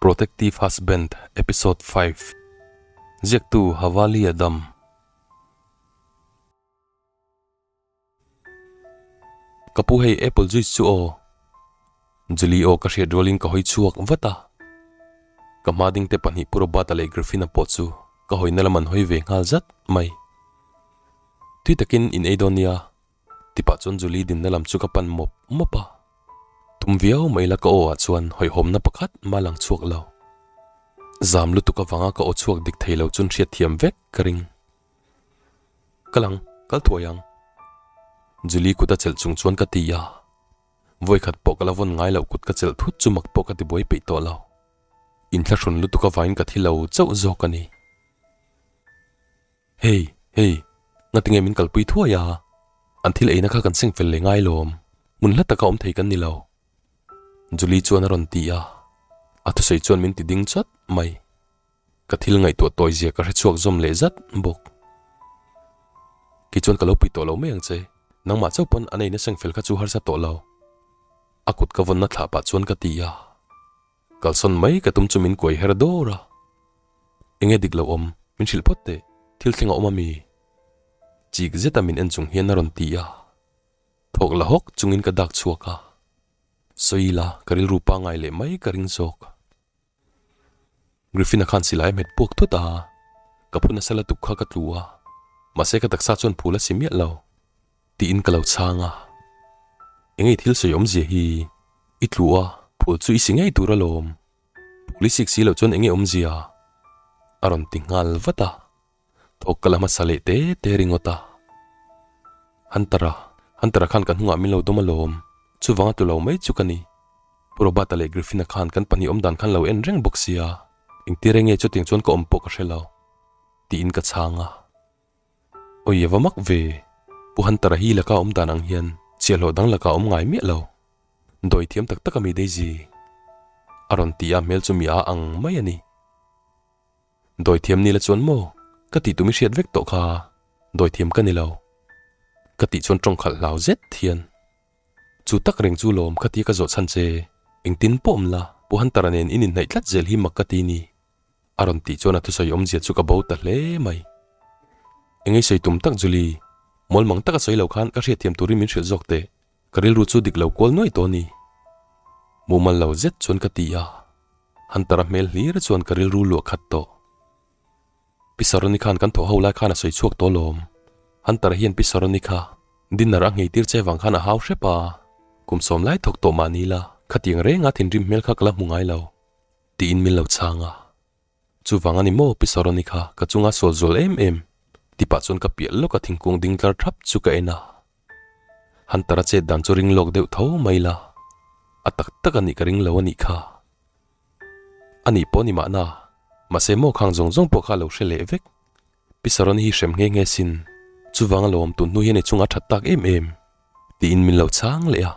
Protective Husband Episode 5 Ziaktu Havali Adam Ka pu hei apple juice chu aw. Julie aw ka hriat rualin ka hawi chhuak vat a. Ka hma ding te pahnih Pu Robert-a leh Griffin-a pawh chu ka hawina lam an hawi ve nghal zat mai. Tui takin in ei dawn nia tipah chuan Julie dinna lam chu ka pan mawp mawp a. Tum viau mai la ka aw ah chuan hawihhawmna pakhat mah lang chhuak lo. Zam lutuk avanga ka aw chhuak dik thei lo chuan hriatthiam vek ka ring. Kal ang, kal thuai ang. Julie kut a chelh chung chuan ka ti a. Vawikhat pawh ka la vawn ngai loh kut ka chelh thut chu mak pawh ka ti buai peih tawh lo. Inthlahrun lutuk avangin ka thi lo chauh zawk a ni. Hey, hey, ngatinge min kalpui thuai a? An thil eina kha kan seng fel leh ngai lawm. Hmun hla taka awm thei kan ni lo. Julie chuan a rawn ti a. A thusawi chuan min ti ding chat mai. Ka thil ngaihtuah tawi zia ka hre chhuak zawm leh zat bawk. Kei chuan ka lo pui tawh lo mai ang che, nangmah chauh pawn an eina seng fel kha chu harsa tawh lo. A kut ka vawnna thlah pah chuan ka ti a, kalsawn mai ka tum chu min kuai her dawr a. Enge dik lo awm, min hrilh phawt teh, thil thleng a awm ami? Chik zeta min en chung hian a rawn ti a, thawk la hawk chungin ka dak chhuak a, sawi la ka rilru pangai leh mai ka ring zawk. Griffin-a khan silai a hmet puak thut a, ka phu nasa lutuk kha ka tlu a, mahse ka taksa chuan phul a si miah lo tiin ka lo chhang a. Engei thil sawi awmzia hi i tlu a, phul chu i si ngei tur alawm, phul i sik si loh chuan enge awmzia? a rawn ti nghal vat a. Thawk ka la hmasa leh te te ringawt a. Hunter-a, Hunter-a khan ka hnungah min lo dawm alawm, chuvanga tlu lo mai chu ka ni. Pu Robert-a leh Griffin-a khan kan pahnih awm dan khan lo en reng bawk sia, engtir enge chutiang chuan ka awm pawh ka hre lo, tiin ka chhang a. Awi a va mak ve, Pu Hunter-a hi laka awm dan ang hian chhiahhlawh dang lakah a awm ngai miah lo. Dawi thiam tak tak a mi Daisy, a rawn ti a, hmel chu mi a ang mai a ni. Dawithiam ni la chuan maw? Ka tih tum i hriat vek tawh kha, dawithiam ka ni lo. Ka tih chuan tawngkhalh hlau zet hian, Chu tak reng chu lawm kha tia ka zawh chhan che, engtin pawh awm la, Pu Hunter-a nen in inhnaih tlat zel hi mak ka ti ni. A rawn tih chuan a thusawi awmzia chu ka bo ta hle mai. Engei sawi tum tak Julie, mawlmang taka sawi lo khan ka hriatthiam turin min hrilh zawk teh. Ka rilru chu dik lo kual nuai tawh a ni. Mumal lo zet chuan ka ti a, Hunter-a hmel hlir chuan ka rilru luah khat tawh. Pi Saroni khan kan thawh ho lai khan a sawi chhuak tawh lawm. Hunter-a hian Pi Saroni kha dinner a ngheitir che vang khan a hau hrep a, kum sawm lai thawk tawh mah ni la, khatiang renga thinrim hmel kha ka la hmu ngai lo, tiin min lo chhang a. Chuvang a ni maw Pi Saroni kha ka chunga sual zual em em tipah chuan ka piah lawk a thingkung ding tlar thap chu ka en a. Hunter a chet dan chu ring lawk deuh tho mai la, a tak tak a nih ka ring lo a nih kha. A nih pawh a ni mahna, mahse maw khang zawng zawng pawh kha a lo hre leh vek. Pi Saroni hi hrem nghe nghe sin, chuvang a lawm tun hnu hian i chunga that tak em em tiin min lo chhang leh a.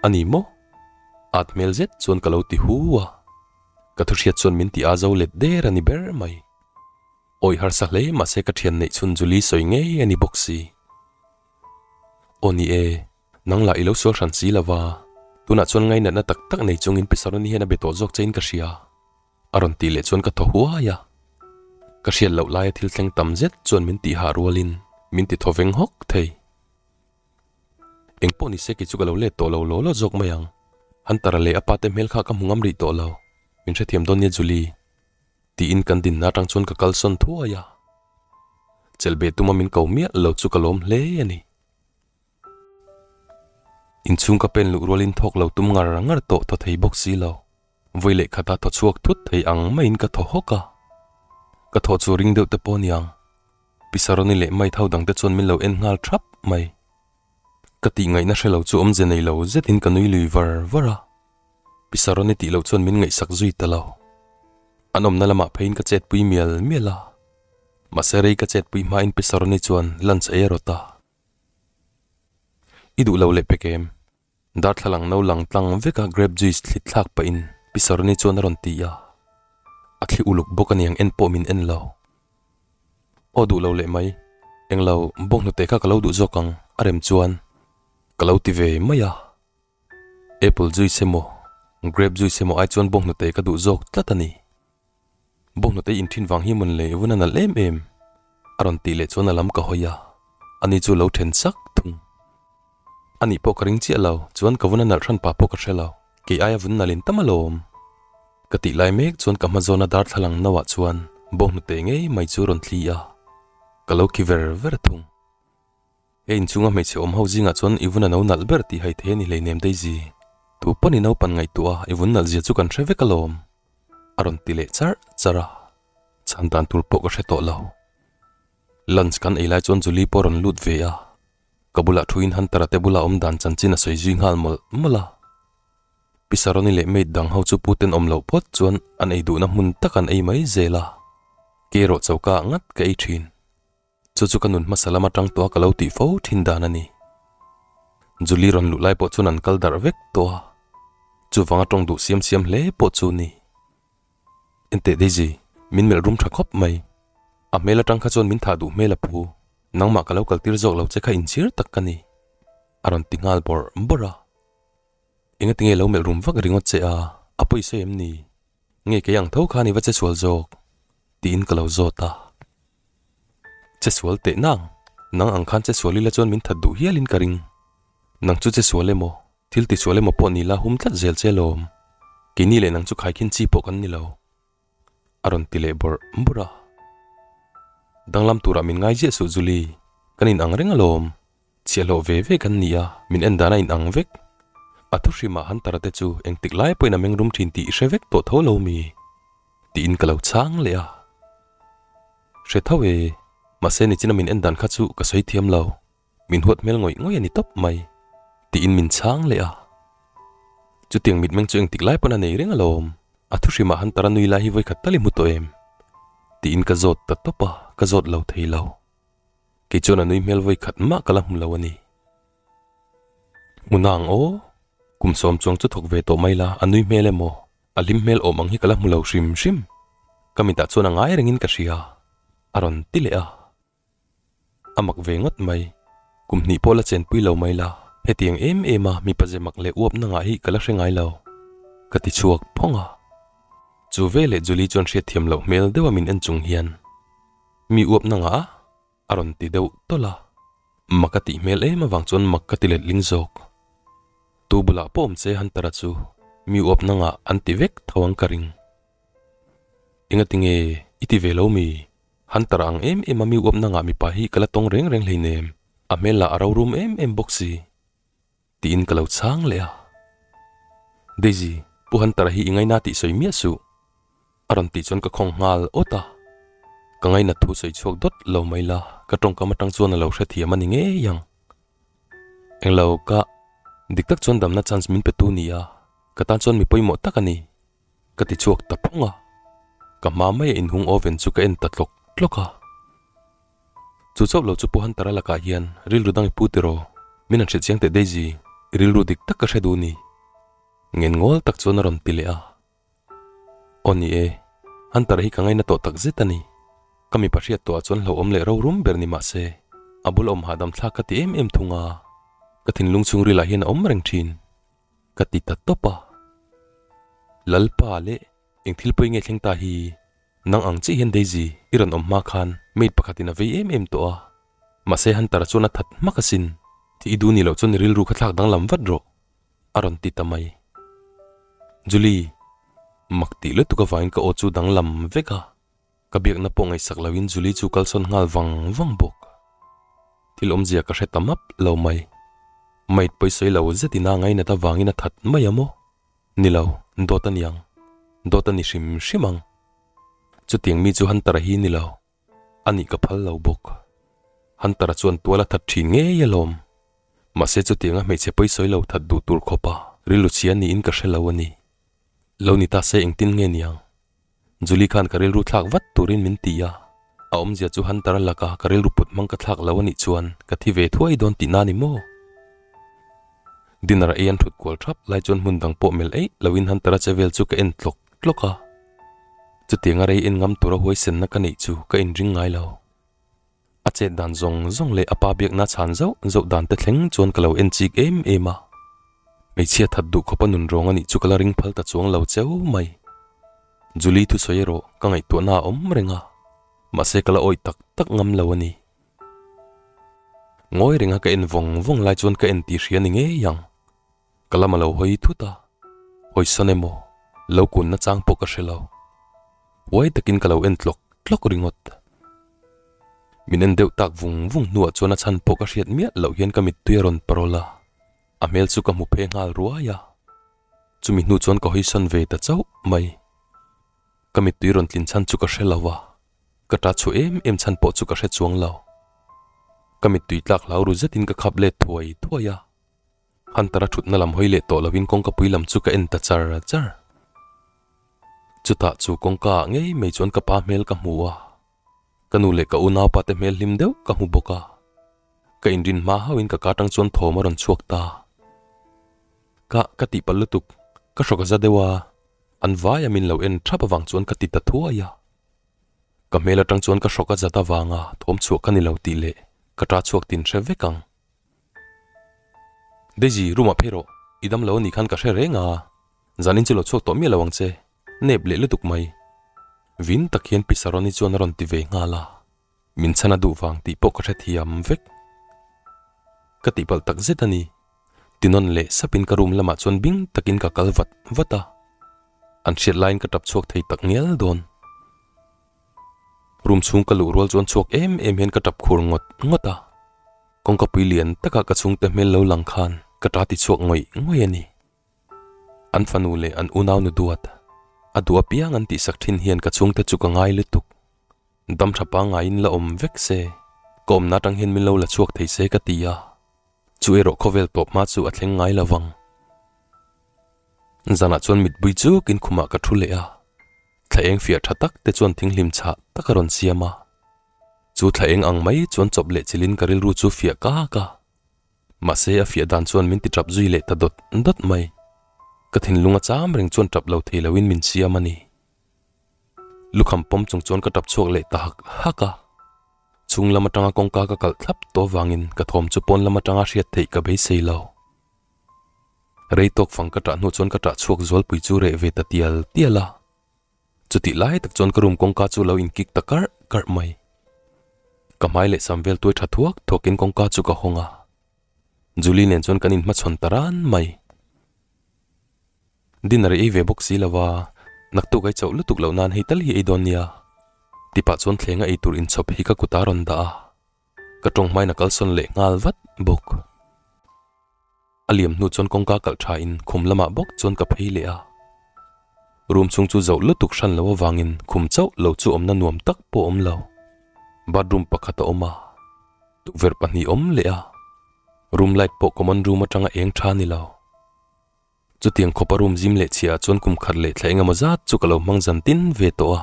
A ni maw? At hmel zet chuan ka lo ti hu a, ka thuhriat chuan min ti a zo let der a ni ber mai. Awi harsa hle mahse ka thian neih chhun Julie sawi ngei a ni bawk si. Aw ni e, nang lah i lo sual hran si lova, tunah chuan ngainatna tak tak nei chungin Pi Saroni hian a be tawh zawk chein ka hria, a rawn tih leh chuan ka thaw huai a. Ka hriat loh laia thil thleng tam zet chuan min tih hah rualin min ti thaw veng hawk thei. Engpawh ni se kei chu ka lo let tawh lo law law zawk mai ang. Hunter-a leh a pa te hmel kha ka hmu ngam rih tawh lo. Min hrethiam dawn nia Julie. Tiin kan dinna atang chuan ka kalsawn thuai a. Chelhbeh tuma min ko miah lo chu ka lawm hle a ni. Inchhung ka pen luh rualin thawk lo tum ngar ngar tawh thaw thei bawk si lo. Vawi leh khata thaw chhuak thut thei ang maiin ka thaw hawk a. Ka thaw chu ring deuh te pawh niang. Pi Saroni leh Maid ho dangte chuan min lo en nghal thap mai. Ka tih ngaihna hre lo chu awmze nei lo zetin ka nui lui var var a. Pi Saroni tih loh chuan min ngaihsak zui ta lo. An awmna lamah pheiin ka chetpui mial mial a, mahse rei ka chetpui hmain Pi Saroni chuan lunch ei a rawt a. I duh lo leh pek em? Darthlalang no lang tlang veka grape juice thlit thlak pahin Pi Saroni chuan a rawn ti a. A thli uluk bawk aniang en pawh min en lo. Aw duh lo leh mai, englo bawnghnute kha ka lo duh zawk ang a rem chuan ka lo ti ve mai a. Apple juice emaw grape juice emaw ai chuan bawnghnute ka duh zawk tlat a ni. Bawnghnute inthin vang hi mawn le vun a nalh em em a rawn tih leh chuan a lam ka hawi a, ani chu lo then sak thung. Anih pawh ka ring chiah lo, chuan ka vun a nalh hran pah pawh ka hre lo, kei aia vun nalh in tam alawm. Ka tih lai mek chuan ka hma zawna darthlalang no ah chuan bawnghnute ngei mai chu rawn thli a, ka lo khi ver ver thung. He inchhunga hmeichhe awm ho zingah chuan i vun a no nalh ber tih hai thei a ni hleinem Daisy. Tu pawn i naupan ngaihtuah a, i vun nalh zia chu kan hre vek alawm. A rawn ti leh charh charh a, chhan dan tur pawh ka hre tawh lo. Lunch kan ei lai chuan Julie pawh a rawn lut ve a, ka bulah thuin Hunter-a te bula awm dan chanchin a sawi zui nghal mawlh mawlh a. Pi Saroni leh maid dang ho chu pu ten awm loh phawt chuan an ei duhna hmun tak an ei mai zel a, kei erawh choka ah ngat ka ei thin. Chu chu ka nun hmasa lam atang tawh a ka lo tih fo thin dan a ni. Julie rawn luh lai pawh chuan an kal darh vek tawh a, chuvanga tawng duh siam siam hle pawh chu ni. Enteh Daisy, min melh rum tha khawp mai. A hmel atang kha chuan min thah duh hmel a pu, nangmah ka lo kaltir zawk lo che kha inchhir tak ka ni, a rawn ti nghal bawrh bawrh a. Engatinge lo melh rum vak ringawt che a, a pawisa em ni? Nge kei ang tho khan i va che sual zawk? tiin ka lo zawt a. Che sual teh nang, nang ang khan che sual ila chuan min that duh hialin ka ring. Nang chu che sual emaw, thil ti sual emaw pawh ni la hum tlat zel che lawm. Keini leh nang chu khaikhin chi pawh kan ni lo. A rawn ti leh bawrh bawrh a. Danglam turah min ngai ziah suh Julie, kan inang reng alawm. Chhiahhlawh ve ve kan ni a, min en dan a inang vek. A thu hrimah Hunter-a te chu engtik lai pawhin a mengrum thin tih i hre vek tawh tho lo mi? Tiin ka lo chhang leh a. Hre tho e, mahse nichina min en dan kha chu ka sawi thiam lo. Min huat hmel ngawih ngawih a ni tawp mai. Tiin min chhang leh a. Chutiang mitmeng chu engtik lai pawn a nei reng alawm. A thu hrimah Hunter-a nui lai hi vawikhat tal i hmu tawh em? Tiin ka zawt ta tawp a, ka zawt lo thei lo. Kei chuan a nui hmel vawi khat mah ka la hmu lo a ni. Hmu nang aw, kum sawm chuang chu thawk ve tawh mai la, a nui hmel emaw, a hlim hmel awm ang hi ka la hmu lo hrim hrim. Ka mitah chuan a ngai rengin ka hria, a rawn ti leh a. A mak ve ngawt mai, kum hnih pawh la chenpui lo mai la, hetiang em em a mipa ze mak leh uap na ngah hi ka la hre ngai lo, ka ti chhuak phawng a. Chu veleh Julie chuan hriatthiam loh hmel deuha min en chung hian, Mi uap na ngah a? A rawn ti deuh tawlh a. Mak a tih hmel em avang chuan mak ka ti letling zawk. Tu bulah pawh awm che Hunter-a chu mi uap na ngah an ti vek tho ang ka ring. Enga tinge i ti ve lo mi? Hunter-a ang em em a mi uap na ngah mipa hi ka la tawng reng reng hleinem, a hmel lah a rorum em em bawk si. Tiin ka lo chhang leh a. Daisy, Pu Hunter-a hi i ngaina tih sawi miah suh. A rawn tih chuan ka khawng nghal awt a. Ka ngainat thu sawi chhuak dawt lo mai la, ka tawngkam atang chuan a lo hrethiam a ni ngei ang. Englo ka dik tak chuan damna chance min pe tu ni a, ka tan chuan mi pawimawh tak a ni. Ka ti chhuak ta phawng a. Ka hma maia inhung oven chu ka en ta tlawk tlawk a. Chu chauh lo chu Pu Hunter-a lakah hian rilru dang i pu tiraw? Min han hrilh chiang teh Daisy, i rilru dik tak ka hre duh ni. Ngen ngawl tak chuan a rawn ti leh a. Aw ni e, Hunter-a hi ka ngaina tawh tak zet a ni. Ka mipa hriat tawhah chuan hlauhawm leh rorum ber ni mah se, a bul awm hahdam thlak ka ti em em thung a, ka thinlung chhungril ah hian a awm reng thin. Ka ti ta tawp a. Lalpa leh eng thil pawi nge thleng ta hi? Nang ang chiah hian Daisy i rawn awm hma khan maid pakhatin a vei em em tawh a. Mahse Hunter-a chuan a that hmak asin. Thih i duh ni loh chuan i rilru kha thlak danglam vat rawh, a rawn ti ta mai. Julie, mak tih lutuk avangin ka aw chu danglam vek a. Ka biakna pawh ngaihsak loin Julie chu kalsawn nghal vang vang bawk. Thil awmzia ka hre ta map lo mai. Maid pawi sawi lo zetin a ngainat avangin a that mai a maw? Ni lo, dawt a niang. Dawt a ni hrim hrim ang. Chutiang mi chu Hunter-a hi ni lo. A nih ka phal lo bawk. Hunter-a chuan tual a that thin ngei alawm. Mahse chutianga hmeichhe pawi sawi lo that duh tur khawpa rilru chhia niin ka hre lo a ni. Lo ni ta se engtin nge niang? Julie khan ka rilru thlak vat turin min ti a, a awmzia chu Hunter-a laka ka rilru put hmang ka thlak lo a nih chuan ka thi ve thuai dawn tihna a ni maw? Dinner ei an thut kual thap lai chuan hmun dang pawh melh eih loin Hunter-a che vel chu ka en tlawk tlawk a. Chutianga rei en ngam tura huaisenna ka neih chu ka inring ngai lo. A chet dan zawng zawng leh a pa biakna chhan zauh zauh dan te thleng chuan ka lo en chik em em a. Hmeichhia that duh khawpa nun rawng a nih chu ka la ring phal ta chuang lo cheu mai. Julie thusawi erawh ka ngaihtuahna a awm reng a, mahse ka la awih tak tak ngam lo a ni. Ngawi renga ka en vawng vawng lai chuan ka en tih hria ni ngei ang. Ka lam a lo hawi thut a, hawisawn emaw lo kunna chang pawh ka hre lo. Huai takin ka lo en tlawk tlawk ringawt. Min en deuh tak vung vung hnuah chuan a chhan pawh ka hriat miah loh hian ka mittui a rawn parawl a, a hmel chu ka hmu phe nghal ruai a. Chumi hnu chuan ka hawisawn ve ta chauh mai. Ka mittui rawn tlin chhan chu ka hre lo a, ka ta chhuah em em chhan pawh chu ka hre chuang lo. Ka mittui tlak hlau ru zetin ka khap let thuai thuai a. Hunter-a thutna lam hawi leh tawh lovin kawngkapui lam chu ka en ta char char. Chutah chu kawngka ah ngei mai chuan ka pa hmel ka hmu a, ka nu leh ka unaupa te hmel hlim deuh ka hmu bawk a. Ka inrin hma hauhin ka ka tang chuan thawm a rawn chhuak ta. Ka ka tihpalh lutuk, ka hrawk a za deuh a, an vaia min lo en thap avang chuan ka ti ta thuai a. Ka hmel atang chuan ka hrawk a zat avanga thawm chhuah ka ni lo tih leh ka ta chhuak tin hre vek ang. Daisy, room ah phei rawh, i dam lo anih khan ka hre reng a, zanin chu lo chhuak tawh miah lo ang che, nep leh lutuk mai. Vin tak hian Pi Saroni chuan a rawn ti ve nghal a, min chhan a duh vang tih pawh ka hrethiam vek. Ka tihpalh tak zet a ni. Tinawn leh sapin ka room lamah chuan bing takin ka kal vat vat a, an hriat laiin ka tap chhuak thei tak ngial dawn. Room chhung ka luh rual chuan chhuak em em hian ka tap khur ngawt ngawt a. Kawngka pui lian takah ka chhungte hmel lo lang khan ka ta ti chhuak ngawih ngawih a ni. An fanu leh an unau nu duat, a duh apiang an tihsak thin hian ka chhungte chu ka ngai lutuk. Dam tha pangaiin la awm vek se, ka awmna atang hian min lo la chhuak thei se ka ti a, chu erawh khawvel tawp hma chu a thleng ngai lo vang. Zanah chuan mitbui chukin khumah ka thu leh a, thla eng fiah tha tak te chuan thinghlim chhah tak a rawn siam a. Chu thla eng ang mai chuan chawp leh chilhin ka rilru chu fiah kak a. Mahse a fiah dan chuan min ti tap zui leh ta dawt dawt mai. Ka thinlung a cham reng chuan tap lo thei loin min siam a ni. Lukham pawm chung chuan ka tap chhuak leh ta hak hak a. Chhung lam atanga kawngka ka kalh thlap tawh avangin ka thawm chu pawn lam atanga hriat theih ka beisei lo. Rei tawk fang ka tah hnu chuan ka tah chhuak zualpui chu reh ve ta tial tial a. Chutih lai tak chuan ka room kawngka chu lo inkik ta karh karh mai. Ka hmai leh sam vel tuai tha thuak thuakin kawngka chu ka hawng a. Julie nen chuan kan inhmachhawn ta ran mai. Dinner i ei ve bawk si lo a, naktuk ai chauh lutuk loh nan hei tal hi ei dawn nia. Tipah chuan thlenga ei tur inchhawp hi ka kut a rawn dah a. Ka tawng hmain a kalsawn leh nghal vat bawk. A liam hnu chuan kawngka kalh tha in khum lamah bawk chuan ka phei leh a. Room chhung chu zoh lutuk hran lo avangin khum chauh lo chu awmna nuam tak pawh awm lo. Bathroom pakhat a awm a, tukverh pahnih awm leh a. Room light pawh common room atanga eng tha ni lo. Chutiang khawpa room zim leh chhiah ah chuan kum khat leh thla engemaw zat chu ka lo hmang zan tin ve tawh a.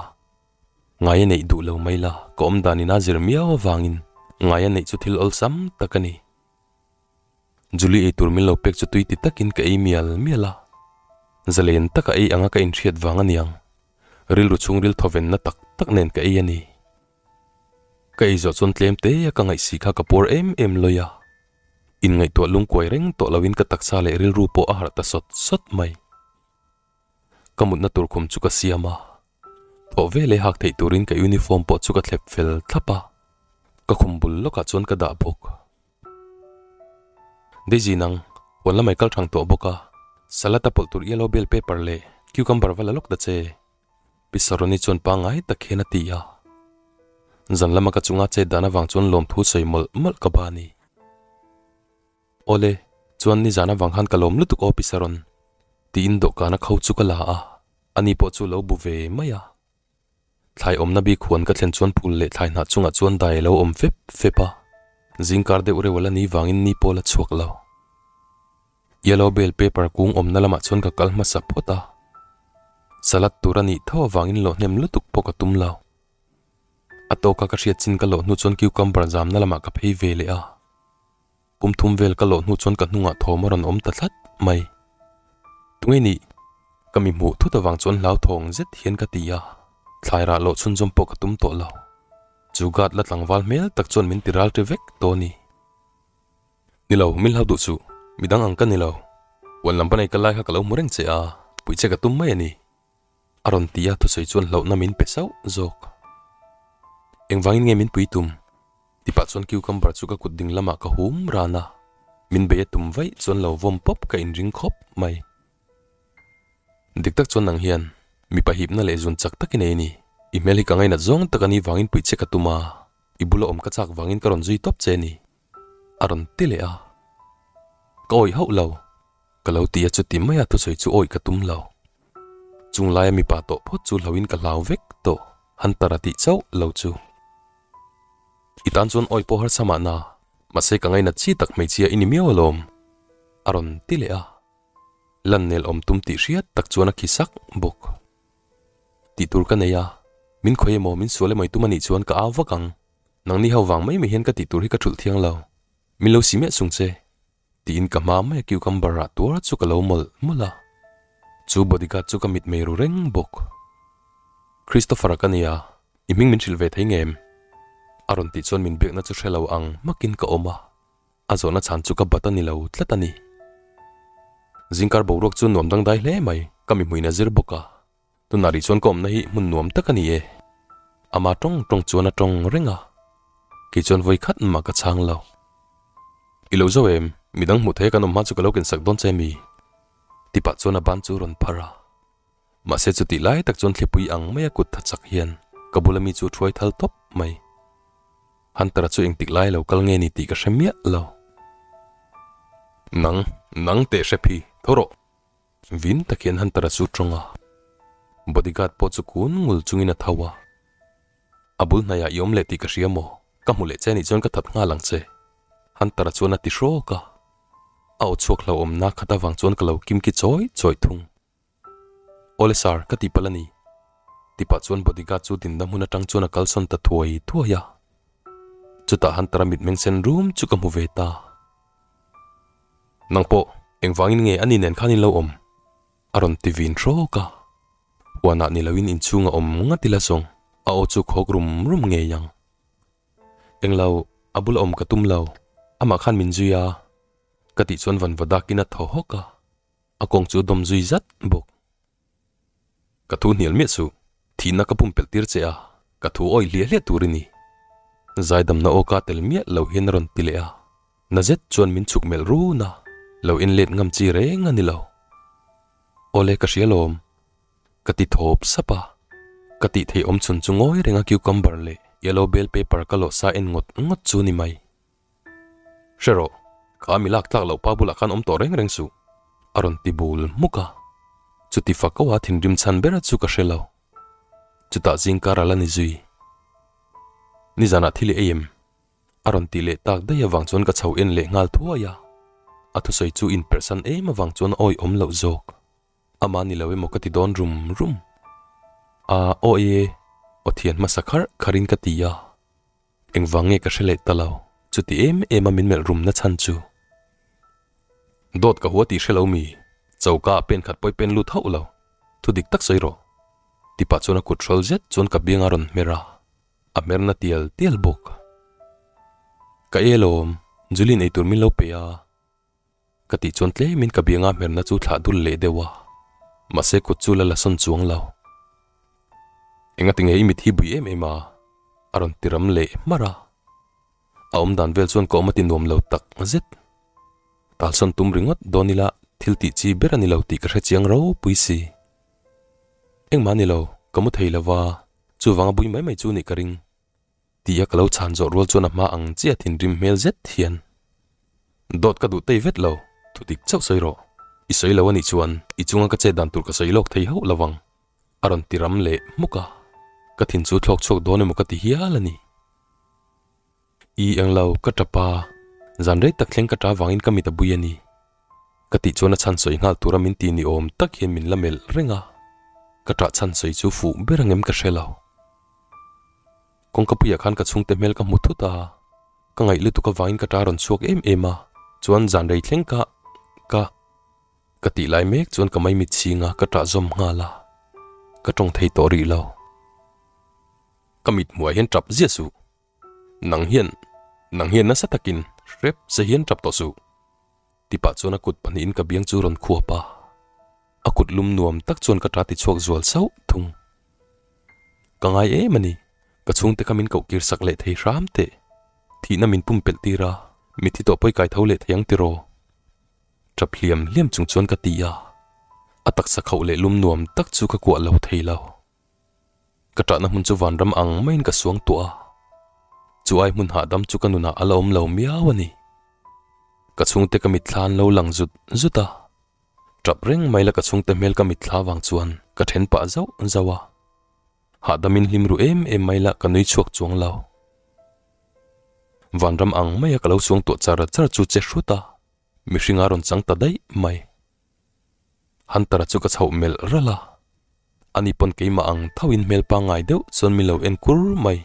Ngai a neih duh lo mai la, ka awm dan in a zir miau avangin ngai a neih chu thil awlsam tak a ni. Julie ei tur min lo pek chu tui ti takin ka ei mial mial a, zalen taka ei anga ka inhriat vang a niang, rilru chhungril thawvenna tak tak nen ka ei a ni. Ka ei zawh chuan tlem te a ka ngaihsi kha ka puar em em lawi a, inngaihtuah lungkuai reng tawh loin ka taksa leh rilru pawh a harh ta sawt sawt mai. Ka mutna tur khum chu ka siam a, thawh veleh hak theih turin ka uniform pawh chu ka thlep fel thlap a, ka khum bul lawkah chuan ka dah bawk. Daisy nang, huan lamai kal thang tawh bawk a, salad a pawlh tur yellow bell pepper leh cucumber va la lawk ta che. Pi Saroni chuan pangngai tak hian a ti a. Zan lama ka chunga chet dan avang chuan lawmthu sawi mawlh mawlh ka ba ni. Awle, chuan nizan avang khan ka lawm lutuk aw Pi Saron, tiin dawhkana kho chu ka la a, ani pawh chu lo bu ve mai a. Thlai awmna bik huan ka thlen chuan phul leh thlai hnah chungah chuan dai a lo awm fep fep a, zingkar deuh reuh a la ni vangin ni pawl a chhuak lo. Yellow bell paper kung awmna lamah chuan ka kal hmasa phawt a. Salad tur a nih tho avangin lawh hnem lutuk pawh ka tum lo. A tawka ka hriat chin ka lawh hnu chuan cucumber zamna lamah ka phei ve leh a. Kum thum vel ka lawh hnu chuan ka hnungah thawm a rawn awm ta tlat mai. Tunge nih? Ka mi hmuh thut avang chuan hlauthawng zet hian ka ti a, thlai rah lawh chhunzawm pawh ka tum tawh lo. Chu guard la tlangval hmel tak chuan min ti ral ṭi vek tawh a ni. Ni lo, min hlau duh suh. Midang ang ka ni lo. Huan lam panei ka lai kha ka lo hmu reng che a, puih che ka tum mai a ni. A rawn ti a, thusawi chuan hlauhna min pe sauh zawk. Engvangin nge min pui tum? Tipah chuan cucumber chu ka kut ding lamah ka hum ran a, min bei a tum vaih chuan lo vawm pawp ka inring khawp mai. Dik tak chuan nang hian mipa hipna leh zun chak tak i nei a ni. I hmel hi ka ngainat zawng tak a nih vangin puih che ka tum a, i bula awm ka chak vangin ka rawn zui tawp che a ni. A rawn ti leh a. Ka awih hauh lo. Ka lo ti a chuti maia thusawi chu awih ka tum lo. Chung laia mipa tawh phawt chu hlauhin ka hlau vek tawh, Hunter a tih chauh lo chu. I tan chuan awih pawh harsa mahna, mahse ka ngainat chi tak hmeichhia i ni miau alawm, a rawn ti leh a. Lan nel awm tum tih hriat tak chuan a khi sak bawk. Tih tur ka nei a, min khawi emaw min sual emaw i tum anih chuan ka au vak ang. Nangni ho vang mai mai hian ka tih tur hi ka thulh thiang lo. Min lo si miah chung che. Tiin ka hma mai a cucumber rah tuar chu ka lo mawlh mawlh a. Chu bodyguard chu ka mit mei ru reng bawk. Christopher-a ka nia, i hming min hrilh ve thei ngem? A rawn tih chuan min biakna chu hre lo ang hmakin ka awm a, a zawhna chhan chu ka bat a ni lo tlat a ni. Zingkar boruak chu nuam dangdai hle mai, ka mihmuin a zir bawk a. Tunah rih chuan ka awmna hi hmun nuam tak a ni e. Ama tawng tawng chuan a tawng reng a, kei chuan vawi khat mah ka chhang lo. I lo zo em? Midang hmuh theia kan awm hma chu ka lo ken sak dawn che mi? Ti pah chuan a ban chu rawn phar a. Mahse chutih lai tak chuan thlipui ang maia kut tha chak hian ka bula mi chu thuai thal tawp mai. Hunter-a chu engtik lai lo kal nge ni tih ka hre miah lo. Nang, nang teh hrep hi, tho rawh! Vin tak hian Hunter-a chu tawng a, bodyguard pawh chu kun ngul chungin a tho a. A bul hnaiah i awm leh tih ka hria maw? Ka hmu leh che anih chuan ka that nghal ang che. Hunter-a chuan a ti hrawk a. A aw chhuak hlauhawmna khat avang chuan ka lo kimki chawi chawi thung. Awle sir, ka tihpalh a ni. Tipah chuan bodyguard chu dinna hmun atang chuan a kalsawn ta thuai thuai a. Chutah Hunter-a mitmeng sen rum chu ka hmu ve ta. Nang pawh engvangin nge ani nen khan in lo awm? A rawn ti vin hrawk a. Huanah ni loin inchhung a awm ngat ila zawng a aw chu khawk rum rum ngei ang. Englo, a bula awm ka tum lo. Amah khan min zui a. Ka tih chuan van va dakin a thaw hawk a. A kawng chu dawm zui zat bawk. Ka thu hnial miah suh, thihna ka pumpelh tir che a, ka thu awih hliah hliah tur i ni. Zaidamna aw ka tel miah lo hian a rawn ti leh a, na zet chuan min chhuk melh run a, lo en let ngam chi reng a ni lo. Awle ka hria lawm, ka ti thawp sap a, ka tih theih awm chhun chu ngawi reng a cucumber leh yellow bell pepper ka lawh sa en ngawt ngawt chu ni mai. Hre rawh, ka mi lak tlak loh pa bulah khan awm tawh reng reng suh, a rawn ti bul hmuk a. Chuti fak ko a thinrim chhan ber chu ka hre lo. Chutah zingkar a la ni zui. Nizanah thil i ei em? A rawn tih leh tak daih avang chuan ka chho en leh nghal thuai a. A thusawi chu inperhsan em avang chuan a awihawm loh zawk. Amah ni lo emaw ka ti dawn rum rum. A aw e, aw thian hmasa kharh kharhin ka ti a. Engvang nge ka hre leh ta lo, chuti em em a min melh rum na chhan chu. Dawt ka hua tih hre lo mi, choka ah pen khat pawih pen lut hauh lo, thu dik tak sawi rawh. Ti pah chuan a kut hrawl zet chuan ka biang a rawn hmer a, a hmer na tial tial bawk. Ka e lawm, Julie in eitur min lo pe a. Ka tih chuan tlemin ka bianga hmerna chu thlah dul leh deuh a, mahse kut chu la la sawn chuang lo. Engati nge i mit hi bui em em a? A rawn ti ram leh hmarh a. A awm dan vel chuan ka awm a ti nuam lo tak zet. Talsawn tum ringawt dawn ila thil tih chi ber a ni lo tih ka hre chiang ropui si. Engmah a ni lo, ka mu thei lo va, chuvanga bui mai mai chu nih ka ring. Tia ka lo chhan zawh rual chuan a hma ang chiah thinrim hmel zet hian, Dawt ka duh tei vet lo, thu dik chauh sawi rawh. I sawi lo anih chuan i chunga ka chet dan tur ka sawi lawk thei hauh lo vang, a rawn ti ram leh hmuk a. Ka thin chu thlawk chhuak dawn emaw ka ti hial a ni. I eng lo, ka tap a, zan rei tak thleng ka ta vangin ka mit a bui a ni. Ka tih chuan a chhan sawi nghal tura min ti ni awm tak hian min la melh reng a. Ka ṭah chhan sawi chu fuh ber angem ka hre lo. Kawngkapuiah khan ka chhungte hmel ka hmu thut a, ka ngaih lutuk avangin ka ṭah rawn chhuak em em a, chuan zan rei thleng ka ka ka tih lai mek chuan ka maimit chhing a, ka ṭah zawm nghal a, ka ṭawng thei tawh rih lo. Ka mit hmuhah hian ṭap ziah suh. Nang hian, nang hian nasa takin hrep che hian ṭap tawh suh. Tipah chuan a kut pahnihin ka biang chu rawn khuap a, a kut lum nuam tak chuan ka ṭa ti chhuak zual sauh thung. Ka ngai em a ni, ka chhungte kha min koh kir sak leh thei hram teh. Thihna min pumpelh tir a, mitthi tawh pawi kai tho leh thei ang tiraw? Ṭap hliam hliam chung chuan ka ti a, a taksa khauh leh lum nuam tak chu ka kuah lo thei lo. Ka ṭahna hmun chu vanram ang maiin ka suang tuah a, chu ai hmun hahdam chu ka nunah a la awm lo miau a ni. Ka chhungte ka mitthla an lo lang zut zut a, ṭap reng mai la ka chhungte hmel ka mitthla vang chuan ka ṭhen pah zauh zauh a, hahdamin hlim ru em em mai la ka nui chhuak chuang lo. Vanram ang maia ka lo suang tuah char char chu che hrut a, mihring a rawn chang ta daih mai. Hunter-a chu ka chhoh melh ralh a, ani pawn keimah ang thoin hmel pangngai deuh chuan min lo en kur mai.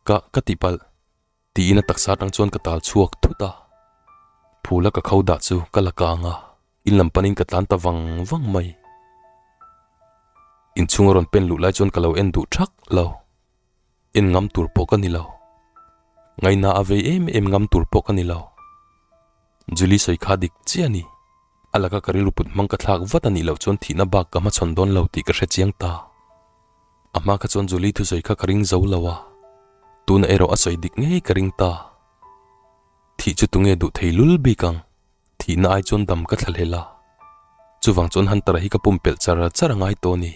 Ka ka tihpalh tiin a taksa atang chuan ka tal chhuak thut a, phula ka kho dah chu ka la kang a, in lam panin ka tlan ta vang vang mai. Inchhung a rawn pen luh lai chuan ka lo en duh thak lo. En ngam tur pawh ka ni lo. Ngaihna a vei em em ngam tur pawh ka ni lo. Julie sawi kha dik chiah a ni. A laka ka rilru put hmang ka thlak vat a nih loh chuan thihna bak ka hmachhawn dawn lo tih ka hre chiang ta. A hma kha chuan Julie thusawi kha ka ring zo lo a, tuna erawh a sawi dik ngei ka ring ta. Thih chu tunge duh thei lul bik ang, thihna ai chuan dam ka thlahlel a. Chuvang chuan Hunter-a hi ka pumpelh char char a ngai tawh a ni.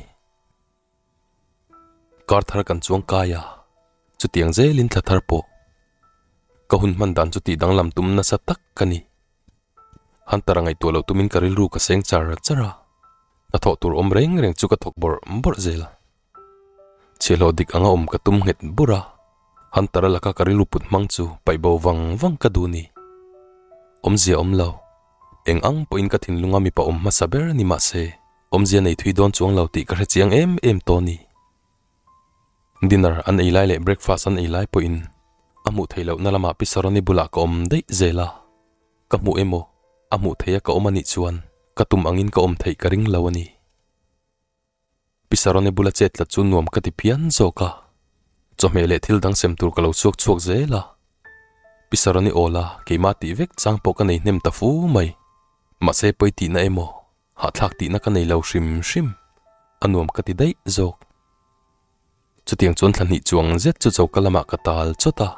Kar thar kan chuang kai a, chutiang zelin thla thar pawh. Ka hun hman dan chu tih danglam tum nasa tak ka ni. Hunter-a ngaihtuah loh tumin ka rilru ka seng char char a, hnathawh tur awm reng reng chu ka thawk bawrh bawrh zel. Chhiahhlawh dik anga awm ka tum nghet bur a, Hunter-a laka ka rilru put hmang chu paih bo vang vang ka duh ni. Awmzia awm lo, eng ang pawhin ka thinlunga mipa awm hmasa ber ni mahse, Awmzia nei thui dawn chuang lo tih ka hre chiang em em tawh a ni. Dinner an ei lai leh breakfast an ei lai pawhin a hmuh theih lohna lamah Pi Saroni bulah ka awm daih zel a, ka hmuh emaw a hmuh theih a ka awm a nih chuan ka tum angin ka awm theih ka ring lo a ni. Pi Saroni bula chet tlat chu nuam ka ti phian zawk a, chawhmeh leh thil dang sem tur ka lo chhuak chhuak zel a. Pi Saroni awl a, keimah tih vek chang pawh ka nei hnem ta fu mai. Mahse pawi tihna emaw Hahthlak tihna ka nei lo hrim hrim, a nuam ka ti daih zawk. Chutiang chuan thla hnih chuang zet chu choka lamah ka tal chawt a.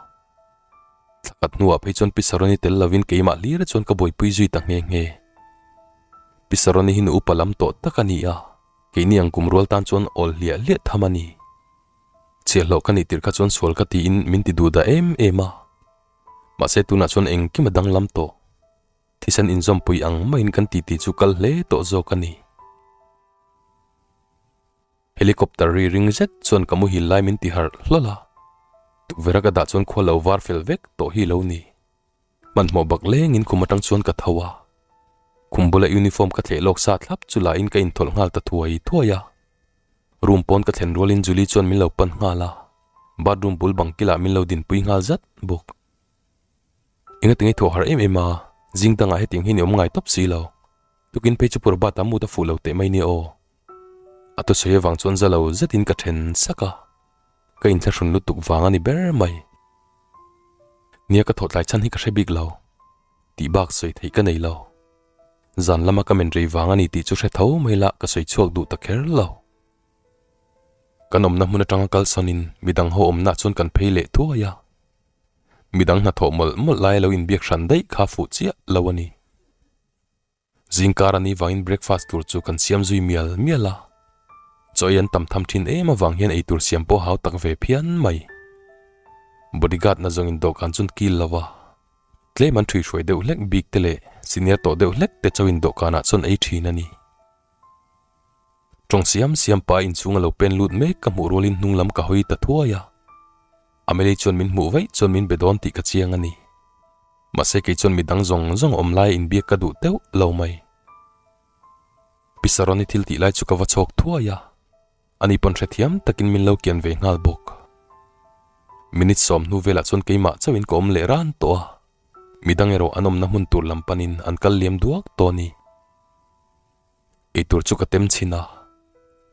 Thla khat hnuah phei chuan Pi Saroni tel lovin keimah hlir chuan ka buaipui zui ta nghe nghe. Pi Saroni hi nu upa lam tawh tak a ni a, keini ang kum rual tan chuan awl hliah hliah tham a ni. Chhiahhlawh ka nih tirh kha chuan sual ka tiin min ti duh dah em em a. Mahse tunah chuan engkim a danglam tawh. Thisen inzawmpui ang maiin kan titi chu kal hle tawh zawk a ni. Helicopter ri ring zet chuan ka muhil lai min ti harh hlawl a, tukverh a ka dah chuan khua lo var fel vek tawh hi lo ni. Hmanhmawh bak lengin khum atang chuan ka tho a, khum bula uniform ka thleh lawk sa thlap chu lahin ka inthawlh nghal ta thuai thuai a. Room pawn ka thlen rualin Julie chuan min lo pan nghal a, bathroom bul bang kilah min lo dinpui nghal zat bawk. Enga tinge thawh harh em em a, zing dangah hetiang hian i awm ngai tawp si lo. Tukin phei chu purbat a mut a fuh lo teh mai nia aw. A thusawi avang chuan za lo zetin ka then sak a, ka inthlahrun lutuk vang a ni ber mai. Nia ka thawh tlai chhan hi ka hre bik lo, tih bak sawi theih ka nei lo. Zan lama ka men rei vang a ni tih chu hre tho mai la ka sawi chhuak duh ta kher lo. Kan awmna hmun atanga kalsawnin midang ho awmnaah chuan kan phei leh thuai a. Midang hnathawh mawlh mawlh laia lo inbiak hran daih kha fuh chiah lo a ni. Zingkar a ni vangin breakfast tur chu kan siam zui mial mial a. Chaw ei an tam tham thin em avang hian eitur siam pawh hau tak ve phian mai. Bodyguard na zawngin dawhkan chuan kil lo a. Tlem an ṭhuihruai deuh hlek bik te leh senior tawh deuh hlek te chauhin dawhkanah chuan ei thin a ni. Tawng siam siam pa inchhung a lo pen lut mek ka hmuh rualin hnung lam ka hawi ta thuai a. Amelie chuan min hmuh vaih chuan min be dawn tih ka chiang a ni. Mahse kei chuan midang zawng zawng awm laia inbiak ka duh teuh lo mai. Pi Saroni thil tih lai chu ka va chhawk thuai a, ani pawn hrethiam takin min lo kian ve nghal bawk. Minute 10 velah chuan keimah chauhin ka awm leh ran tawh a, midang erawh an awmna hmun tur lam panin an kal liam duak tawh a ni. Eitur chu ka tem chhin a,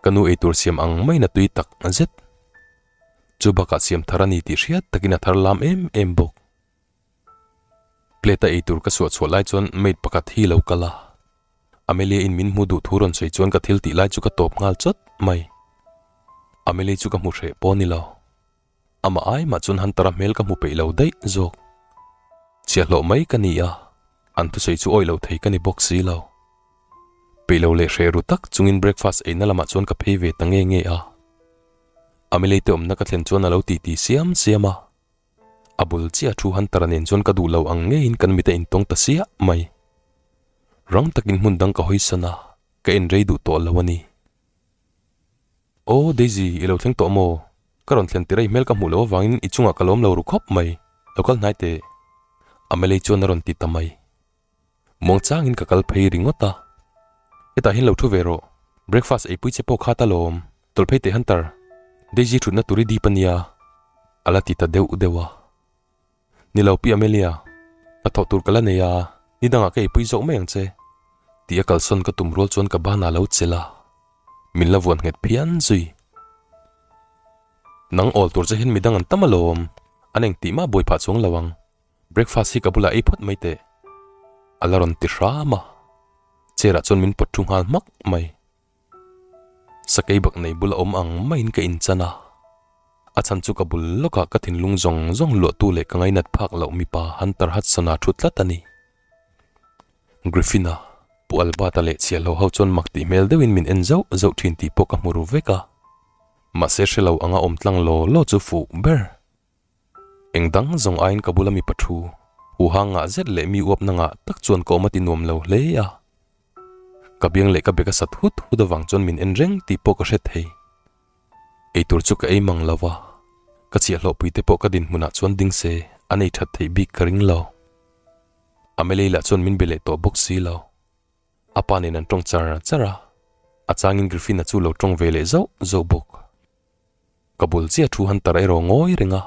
ka nu eitur siam ang maiin a tui tak zet. Chu bakah siam thar a ni tih hriat takin a thar lam em em bawk. Plate a eitur ka suah chhuah lai chuan maid pakhat hi lo kal a, Amelia in min hmu duh thu rawn sawi chuan ka thil tih lai chu ka tawp nghal chawt mai. Amelia chu ka hmu hreh pawh a ni lo. Amah ai mah chuan Hunter-a hmel ka hmu peih lo daih zawk. Chhiahhlawh mai ka ni a, an thusawi chu awih lo thei ka ni bawk si lo. Peih lo leh hreh ru tak chungin breakfast eina lamah chuan ka phei ve ta nge nge a. Amelia te awmna ka thlen chuan a lo titi siam siam a. A bul chiah thu Hunter-a nen chuan ka duh lo ang ngeiin kan mit a intawng ta siah mai. Rang takin hmun dang ka hawi san a, ka en rei duh tawh lo a ni. Aw Daisy, i lo thleng tawh maw? Ka rawn thlen tirh a i hmel ka hmuh loh avangin i chungah ka lawm lo ru khawp mai. Lo kal hnai teh. Amelie chuan a rawn ti ta mai. Muang changin ka kal phei ringawt a. Hetah hian lo thu ve rawh. Breakfast eipui che pawh kha ta lawm. Tawlh phei teh Hunter. Daisy thutna tur i dip a nia. A la ti ta deuh deuh a. Ni lo Pi Amelia, hnathawh tur ka la nei a, ni dangah ka eipui zawk mai ang che. Tih a kalsawn ka tum rual chuan ka banah lo chelh a. Min la vuan nghet phian zui. Nang awl tur che hian midang an tam alawm. An engtih mah buai phah chuang lo ang. Breakfast hi ka bulah ei phawt mai teh. A la rawn ti hram a, chair ah chuan min pawt thu nghal hmak mai. Sakei bak nei bula awm ang maiin ka inchan a, a chhan chu ka bul lawkah ka thinlung zawng zawng luahtu leh ka ngainat phak loh mipa Hunter Hudson-a thu tlat a ni. Griffin-a, Pu Albert-a leh chhiahhlawh ho chuan mak tih hmel deuhin min en zauh zauh thin tih pawh ka hmu ru vek a, mahse hre lo anga awm tlang law law chu fuh ber. Eng dang zawng aiin ka bula mipa thu, huha ngah zet leh mi uapna ngah tak chuan ka awm a ti nuam lo hle a. Ka biang leh ka bek a sat hut hut avang chuan min en reng tih pawh ka hre thei. Eitur chu ka ei mang lo va, ka chhiahhlawhpui te pawh ka dinhmunah chuan ding se an ei that theih bik ka ring lo. Amelie lah chuan min be leh tawh bawk si lo. A pa nen an tawng char char a, a changin Griffin-a chu lo tawng ve leh zauh zauh bawk. Ka bul chiah thu Hunter erawh ngawi reng a,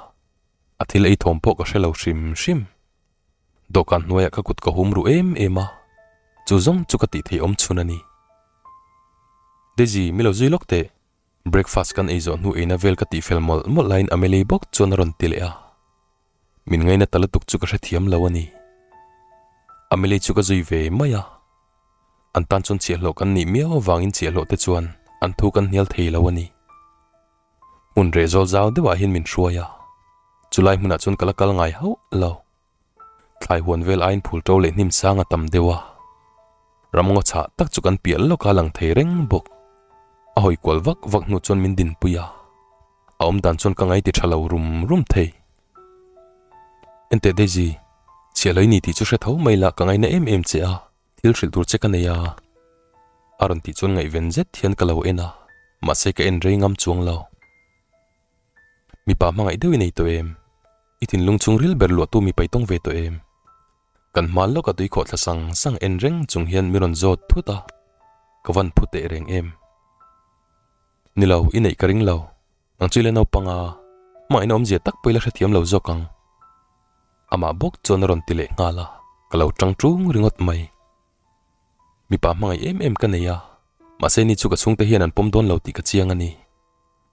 a thil ei thawm pawh ka hre lo hrim hrim. Dawhkan hnuaiah ka kut ka hum ruh em em a, chu zawng chu ka tih theih awm chhun a ni. Daisy, mi lo zui lawk teh. Breakfast kan ei zawh hnu eina vel ka tih fel mawlh mawlh laiin Amelie bawk chuan a rawn ti leh a. Min ngaina ta lutuk chu ka hrethiam lo a ni. Amelie chu ka zui ve mai a. An tan chuan chhiahhlawh kan nih miau avangin chhiahhlawh te chuan an thu kan hnial thei lo a ni. Hmun reh zawl zau deuhah hian min hruai a, chulai hmunah chuan ka la kal ngai hauh lo. Thlai huan vel aiin phul ṭo leh hnim sang a tam deuh a. Ramngaw chhah tak chu kan piah lawka lang thei reng bawk. A hawi kual vak vak hnu chuan min dinpui a. A awm dan chuan ka ngai ti tha lo rum rum thei. Enteh Daisy, chhiah hlei ni tih chu hre tho mai la ka ngaina em em che a, thil hrilh tur che ka nei a. A rawn tih chuan ngaihven zet hian ka lo en a, mahse ka en rei ngam chuang lo. Mipa hmangaih deuh i nei tawh em? I thinlung chhungril ber luahtu mipa i tawng ve tawh em? Kan hma lawka tui khawh thla sang sang en reng chung hian mi rawn zawt thut a, ka van phu teh reng em? Ni lo, i neih ka ring lo. Nang chu i la naupang a, hmangaihna awmzia tak pawh i la hrethiam lo zawk ang. Amah bawk chuan a rawn ti leh nghal a, ka lo tang ṭung ringawt mai. Mipa hmangaih em em ka nei a, mahse ni chu ka chhungte hian an pawm dawn lo tih ka chiang a ni.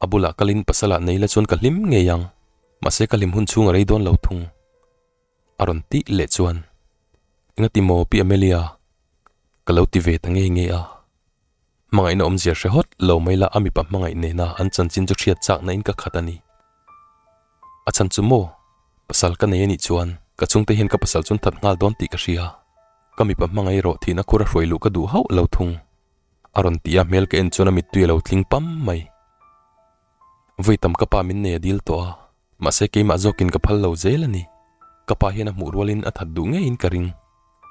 A bulah kalin pasalah nei la chuan ka hlim ngei ang, mahse ka hlim hun chhung a rei dawn lo thung. A rawn tih leh chuan, Engati maw Pi Amelia? Ka lo ti ve ta ngei ngei a. Hmangaihna awmzia hre hawt lo mai la a mipa hmangaih nena an chanchin chu hriat chakna in ka khat a ni. A chhan chu maw? Pasal ka nei a nih chuan ka chhungte hian ka pasal chu an that nghal dawn tih ka hria. Ka mipa hmangaih erawh thihna khur a hruai luh ka duh hauh lo thung. A rawn ti a hmel ka en chuan a mittui a lo tling pam mai. Vawi tam ka pa min nei a dil tawh a, mahse keimah zawkin ka phal lo zel a ni. Ka pa hian a hmuh rualin a that duh ngeiin ka ring.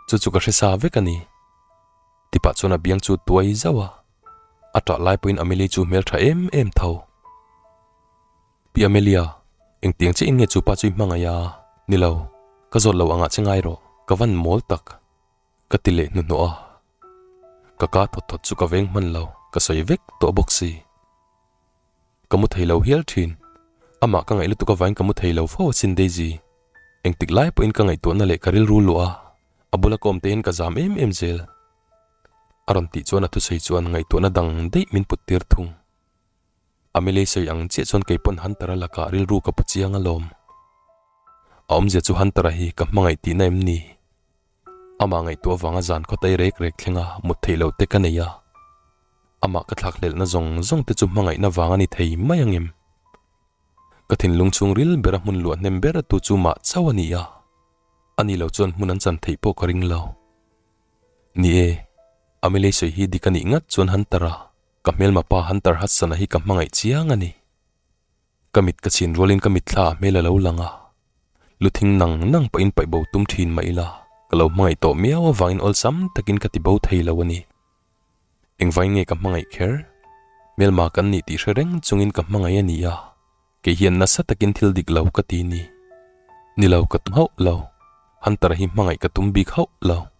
Chu chu ka hre sa vek a ni. Tipah chuan a biang chu tuai zauh a, a ṭah lai pawhin Amelie chu hmel ṭha em em tho. Pi Amelia, engtiang chiah in nge chu pa chu i hmangaih a? Ni lo, ka zawt lo angah che ngai rawh, ka van mawl tak, ka ti leh hnuhnawh a. Ka ka thawt thawt chu ka veng hman lo, ka sawi vek tawh bawk si. Ka mu thei lo hial thin. Amah ka ngaih lutuk avangin ka mu thei lo fo asin Daisy. Engtik lai pawhin ka ngaihtuahna leh ka rilru luah a, a bula ka awm te hian ka zam em em zel. A rawn tih chuan a thusawi chuan ngaihtuahna dang daih min put tir thung. Amelie sawi ang chiah chuan kei pawn Hunter-a lakah rilru ka pu chiang alawm. A awmzia chu Hunter-a hi ka hmangaih tihna em ni? Amah ngaihtuah avanga zan khaw tai rek rek thlenga mut theih loh te ka nei a. Amah ka thlak hlelhna zawng zawng te chu hmangaihna vang a ni thei mai ang em? Ka thinlung chhungril bera hmun luah hnem ber tu chu mah chauh a ni a. Ani lo chuan hmun an chan theih pawh ka ring lo. Ni e, Amelie sawi hi dik a nih ngat chuan Hunter-a Ka hmelma pa Hunter Hudson-a hi ka hmangaih chiang a ni. Ka mit ka chhin rualin ka mitthla ah hmel a lo lang a. Lu thing nang nang pawhin paih bo tum thin mah ila, ka lo hmangaih tawh miau avangin awlsam takin ka ti bo thei lo a ni. Engvain nge ka hmangaih kher? Hmelma kan nih tih hre reng chungin ka hmangaih a ni a, kei hian nasa takin thil dik lo ka ti ni. Ni lo ka tum hauh lo. Hunter-a hi hmangaih ka tum bik hauh lo.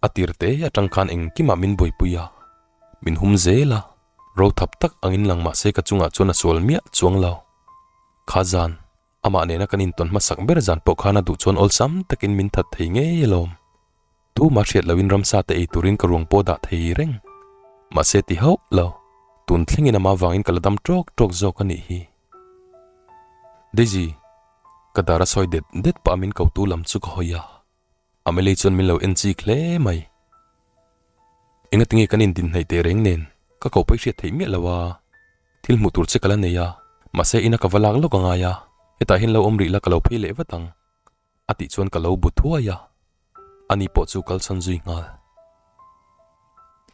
A tir te atang khan engkimah min buaipui a, min hum zel a, ro thap tak angin lang mahse ka chungah chuan a sual miah chuang lo. Kha zan, amah nena kan intawn hmasak ber zan pawh khan a duh chuan awlsam takin min that thei ngei alawm. Tuma hriat loin ramsa te ei turin ka ruang pawh dah thei reng. Mahse ti hauh lo, tun thlengin amah vangin ka la dam tawk tawk zawk a nih hi. Daisy, ka dar a sawi det det pah a min kotu lam chu ka hawi a. Amelie chuan min lo en chik hle mai. Engatinge kan indin hnaih teh reng nen ka koh pawh i hriat theih miah lo a, thil hmuh tur che ka la nei a, mahse ina ka va lak lawk a ngai a, hetah hian lo awm rih la ka lo phei leh vat ang a tih chuan ka lo bu thuai a, ani pawh chu kalchhan zui nghal.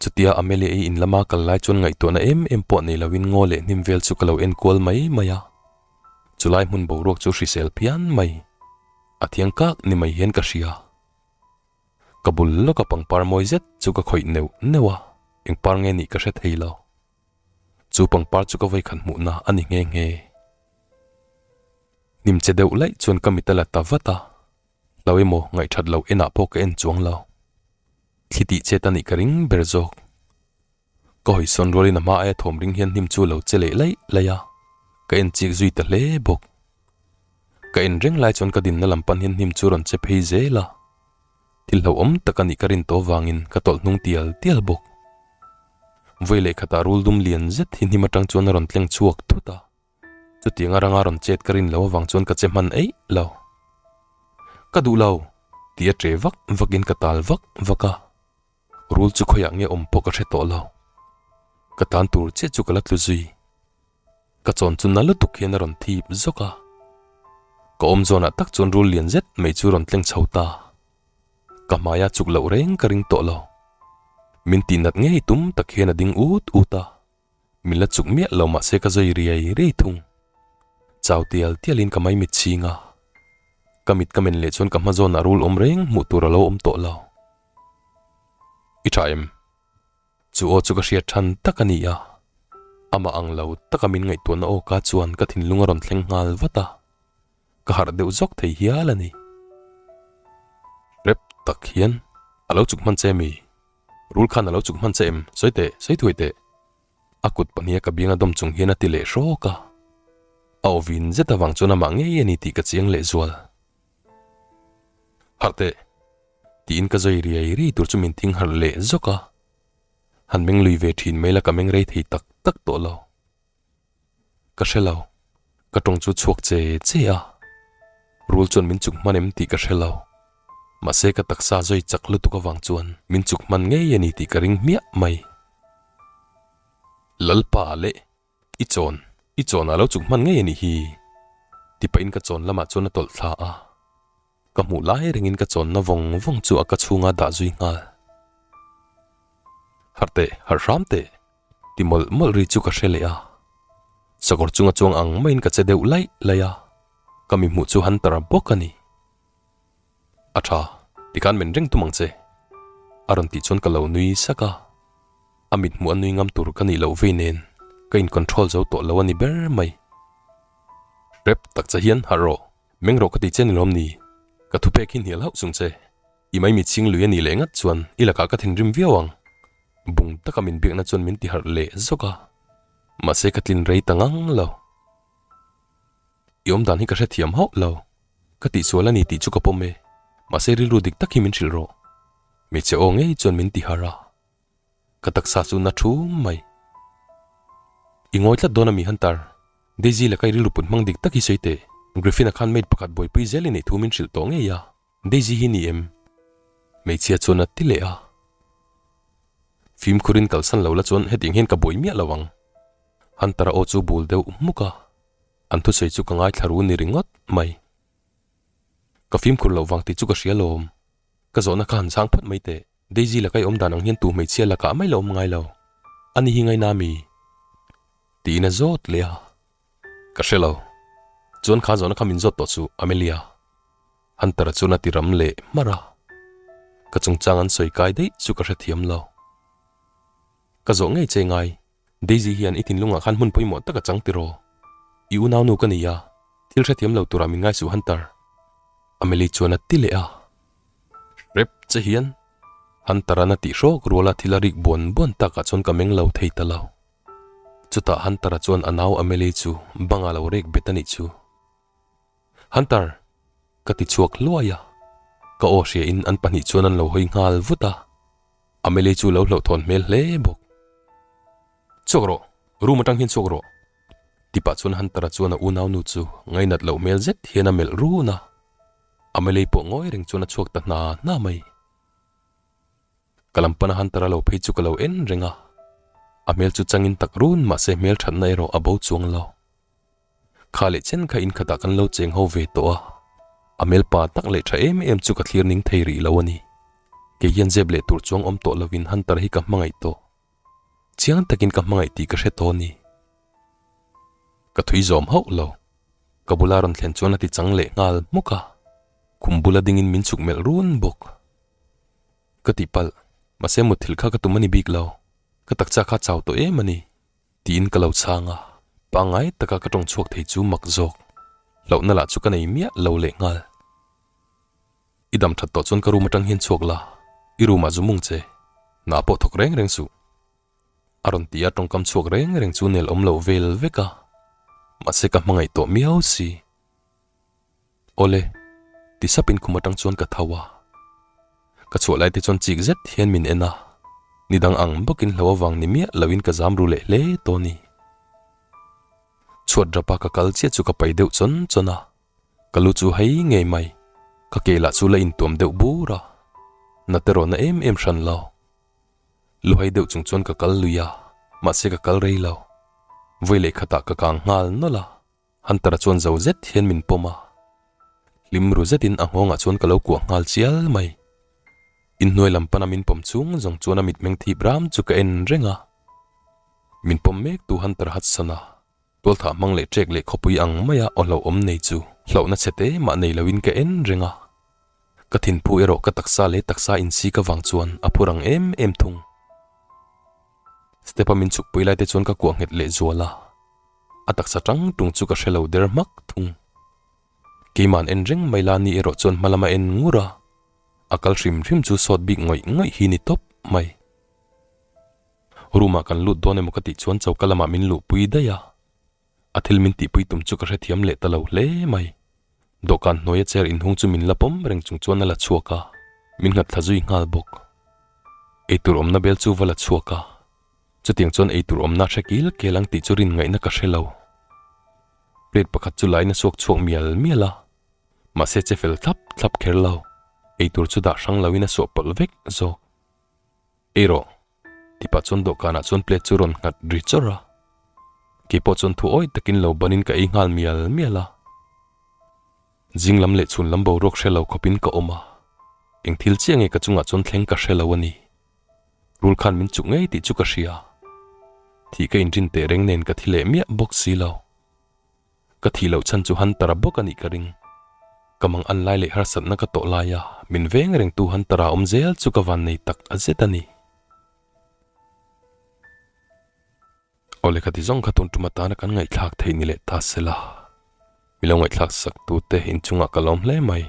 Chutia Amelie i in lama kal lai chuan ngaihtuahna em em pawh nei loin ngaw leh hnim vel chu ka lo en kual mai mai a, chulai hmun boruak chu hrisel phian mai. A thiang kak ni mai hian ka hria. Ka bul lawka pangpar mawi zet chu ka khawih neuh neuh a, eng par nge nih ka hre thei lo. Chu pangpar chu ka vawikhat hmuhna a ni nghe nghe. Hnim che deuh laih chuan ka mit a la ta vat a, hlo emaw ngaihthat loh enah pawh ka en chuang lo. Thli tih chet a nih ka ring ber zawk. Ka hawi sawn rualin a hma aia thawm ring hian hnim chu a lo che leh laih laih a, ka en chik zui ta hle bawk. Ka en reng lai chuan ka dinna lam pan hian hnim chu rawn che phei zel a, thil hlauhawm tak a nih ka rin tawh avangin ka tawlh hnung tial tial bawk. Vawi leh khatah rul dum lian zet hi hnim atang chuan a rawn tleng chhuak thut a, chutiang a ranga rawn chet ka rin lo avang chuan ka che hman eih lo. Ka duh lo! Ti a che vak vakin ka tal vak vak a. Rul chu khawiah nge awm pawh ka hre tawh lo. Ka tan tur chiah chu ka la tlu zui. Ka chawn chu na lutuk hian a rawn thip zawk a. Ka awm zawnah tak chuan rul lian zet mai chu rawn tleng chho ta. Ka hmaia chuk loh reng ka ring tawh lo. Min tihnat ngei tum tak hian a ding ut ut a. Min la chuk miah lo mahse ka zai riai riai thung. Chau tial tialin ka maimit chhing a. Ka mit ka men leh chuan ka hma zawnah rul awm reng hmuh tur a lo awm tawh lo. I tha em? Chu aw chu ka hriat than tak a ni a. Amah ang lo taka min ngaihtuahna aw ka chuan ka thinlung a rawn thleng nghal vat a. Ka harh deuh zawk thei hial a ni. Rep tak hian a lo chuk hman che mi? Rul khan a lo chuk hman che em? Sawi teh, sawi thuai teh. A kut pahniha ka bianga dawm chung hian a ti leh hrawk a. A aw vin zet avang chuan amah ngei a ni tih ka chiang lehzual. Harh teh! Tiin ka zai riai riai tur chu min thing harh leh zawk a. Han meng lui ve thin mai la ka meng rei thei tak tak tawh lo. Ka hre lo. Ka tawng chu chhuak che che a. Rul chuan min chuk hman em tih ka hre lo. Mahse ka taksa zai chak lutuk avang chuan min chuk hman ngei a ni tih ka ring hmiah mai. Lalpa leh I chawn, i chawn ah lo chuk hman ngei a nih hi. Ti pahin ka chawn lamah chuan a tawlh thla a. Ka hmuh lai rengin ka chawnna vawng vawng chu a ka chhunga dah zui nghal. Harh teh, harh hram teh, ti mawlh mawlh ri chu ka hre leh a. Sakawr chunga chuang ang maiin ka che deuh laih laih a, ka mi hmuh chu Hunter-a bawk a ni. A tha, tikhan men reng tum ang che, a rawn tih chuan ka lo nui sak a. A mit hmuh a nui ngam tur ka nih loh vei nen ka in control zo tawh lo a ni ber mai. Rep tak che hian harh rawh. Meng rawh ka ti che ni lawm ni? Ka thupek hi hnial hauh chung che. I mai mit ching lui a nih leh ngat chuan i lakah ka thinrim viau ang. Bung taka min biakna chuan min ti harh leh zawk a, mahse ka tlin rei ta ngang lo. I awmdan hi ka hrethiam hauh lo. Ka tihsual a ni tih chu ka pawm e, mahse rilru dik tak hi min hrilh rawh. Hmeichhe aw ngei chuan min ti harh a, ka taksa chu na thum mai. I ngawi tlat dawn a mi Hunter? Daisy laka i rilru put hmang dik tak hi sawi teh. Griffin-a khan maid pakhat buaipui zel i neih thu min hrilh tawh ngei a, Daisy hi ni em? Hmeichhia chuan a ti leh a. Fimkhurin kalsan lo la chuan hetiang hian ka buai miah lo ang. Hunter-a aw chu bul deuh hmuk a, an thusawi chu ka ngaithla ru ni ringawt mai. Ka fimkhur loh vang tih chu ka hria lawm. Ka zawhna kha han chhang phawt mai teh. Daisy laka i awm dan ang hian tu hmeichhia lakah mai la awm ngai lo. Ani hi ngaina mi? Tiin a zawt leh a. Ka hre lo. Chuan kha zawhna kha min zawt tawh suh, Amelia. Hunter-a chuan a ti ram leh hmarh a. Ka chungchang an sawi kai daih chu ka hrethiam lo. Ka zawh ngei che ngai, Daisy hian i thinlungah khan hmun pawimawh tak a chang tiraw? I unaunu ka ni a, thil hrethiam lo turah min ngaisuh Hunter. Amelie chuan a ti leh a. Hrep che hian Hunter-a'n a tih hrawk ruala thil a rik buan buan takah chuan ka meng lo thei ta lo. Chutah Hunter-a chuan a nau Amelie chu bangah lo rek bet a nih chu. Hunter! Ka ti chhuak hluai a, ka aw hriain an pahnih chuan an lo hawi nghal vut a, Amelie chu lo hlauhthawn hmel hle bawk. Chhuak rawh, room atang hian chhuak rawh! Ti pah chuan Hunter-a chuan a unaunu chu ngainat loh hmel zet hian a melh run a, Amelie pawh ngawi reng chuan a chhuak ta hna hna mai. Ka lam pana Hunter-a lo phei chu ka lo en reng a, a hmel chu changin tak run mahse hmel thatna erawh a bo chuang lo. Kha leh chen kha in khatah kan lo cheng ho ve tawh a, a hmel pa tak leh tha em em chu ka thlir ning thei rih lo a ni. Kei hian zep leh tur chuang awm tawh lovin Hunter hi ka hmangaih tawh. Chiang takin ka hmangaih tih ka hre tawh a ni. Ka thui zawm hauh lo. Ka bula rawn thlen chuan a ti chang leh nghal hmuk a, khum bula dingin min chhuk melh run bawk. Ka tihpalh, mahse mutthilh kha ka tum a ni bik lo. Ka taksa kha chau tawh em a ni. Tiin ka lo chhang a, pangngai taka ka tawng chhuak thei chu mak zawk. Hlauhna lah chu ka nei miah lo leh nghal. I dam that tawh chuan ka room atang hian chhuak la, i room ah zu mung che, hna pawh thawk reng reng suh. A rawn ti a tawngkam chhuak reng reng chu nel awm lo vel vek a, mahse ka hmangaih tawh miau si. Awle, ti sapin khum atang chuan ka tho a. Ka chhuah lai te chuan chik zet hian min en a, ni dang ang bawkin hlo avang ni miah loin ka zam ru leh hle tawh a ni. Chhuat rapa ka kal chiah chu ka pai deuh chawn chawn a, ka lu chu hei ngei mai, ka ke lah chu la intuam deuh bur a, na te rawh na em em hran lo. Lu hai deuh chung chuan ka kal lui a, mahse ka kal rei lo. Vawi leh khatah ka kang nghal nawlh a. Hunter-a chuan zo zet hian min pawm a, hlim ru zetin a nghawngah chuan ka lo kuah nghal chial mai. Inhnuai lam pana min pawm chung zawng chuan a mitmeng thip ram chu ka en reng a. Min pawm mek tu Hunter Hudson-a tualthah hmang leh ṭek leh khawpui ang maia aw hlauhawm nei chu hlauhna chhe te mah nei loin ka en reng a. Ka thinphu erawh ka taksa leh taksa insik avang chuan a phu rang em em thung. Step-a min chhukpui lai te chuan ka kuah nghet leh zual a. A taksa tang tung chu ka hre lo der hmak thung. Keima'n en reng mai la ni erawh chuan hma lama en ngur a, a kal hrim hrim chu sawt bik ngawih ngawih hi ni tawp mai. Room ah kan lut dawn emaw ka tih chuan choka lamah min luhpui daih a, a thil min tihpui tum chu ka hrethiam leh ta lo hle mai. Dawhkan hnuaia chair inhung chu min la pawm reng chung chuan a la chhuak a, min nghat thla zui nghal bawk. Eitur awmna bel chu va la chhuak a. Chutiang chuan ei tur awmna hre kil kel ang tih chu rin ngaihna ka hre lo. Plate pakhat chu lain a suak chhuak mial mial a, mahse che fel thlap thlap kher lo. Ei tur chu dah hrang loin a suah pawlh vek zawk. Ei rawh, ti pah chuan dawhkanah chuan plate chu rawn nghat ri chawrh a. Keipawh chuan thu awi takin lo banin ka ei nghal mial mial a. Zing lam leh chhun lam boruak hre lo khawpin ka awm a, eng thil chiah nge ka chungah chuan thleng ka hre lo a ni. Rul khan min chuk ngei tih chu ka hria. Thih ka inrin teh reng nen ka thi leh miah bawk si lo. Ka thih loh chhan chu Hunter-a bawk a nih ka ring. Ka mang an lai leh harsatna ka tawh laia min veng rengtu Hunter-a awm zel chu ka van nei tak a zet a ni. Aw lehkha ti zawng kha tun tum atana kan ngaihthlak theih ni leh ta sela. Milo ngaihthlak sak tute inchungah ka lawm hle mai.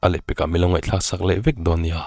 A lehpekah milo ngaihthlak sak leh vek dawn nia.